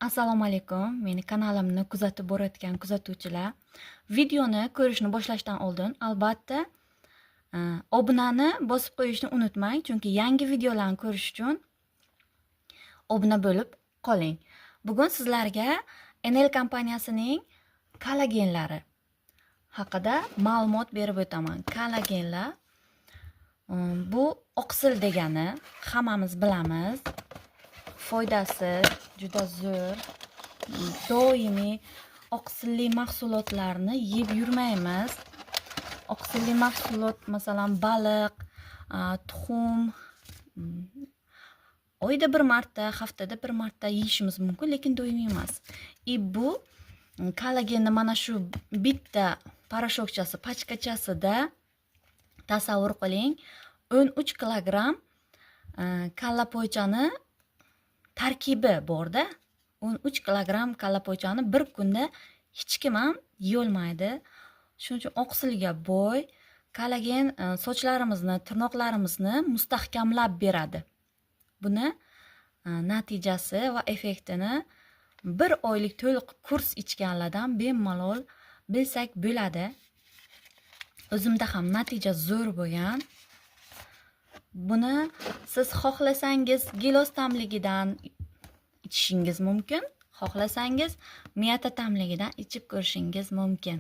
Assalomu alaykum, meni kanalimni kuzatib borayotgan kuzatuvchilar. Videoni ko'rishni boshlashdan oldin albatta obunani bosib qo'yishni unutmang, chunki yangi videolarni ko'rish uchun obuna bo'lib qoling. Bugun sizlarga NL kompaniyasining kollagenlari haqida ma'lumot berib o'taman. Kollagenlar bu oqsil degani, hammamiz bilamiz. Foydasi juda zo'r. Doimiy oqsilli mahsulotlarni yeb yurmaymiz. Oqsilli mahsulot, masalan, baliq, tuxum, oyda bir marta, haftada bir marta yeyishimiz mumkin, lekin doimiy emas. И bu kollagenni mana shu bitta порошок chasi, pachkachasida, tasavvur qiling, 13 kilogramm kallapoychani tarkibi borda. 13 kilogramm kallapoychani bir kunda hech kim ham yeyolmaydi. Shuning uchun oqsilga boy kollagen sochlarimizni, tirnoqlarimizni mustahkamlab beradi. Buni natijasi va effektini bir oylik to'liq kurs ichganlardan bemalol bilsak bo'ladi. O'zimda ham natija zo'r bo'lgan. Buni siz xohlasangiz gilos ta'mligidan ichishingiz mumkin, xohlasangiz мята ta'mligidan ichib ko'rishingiz mumkin.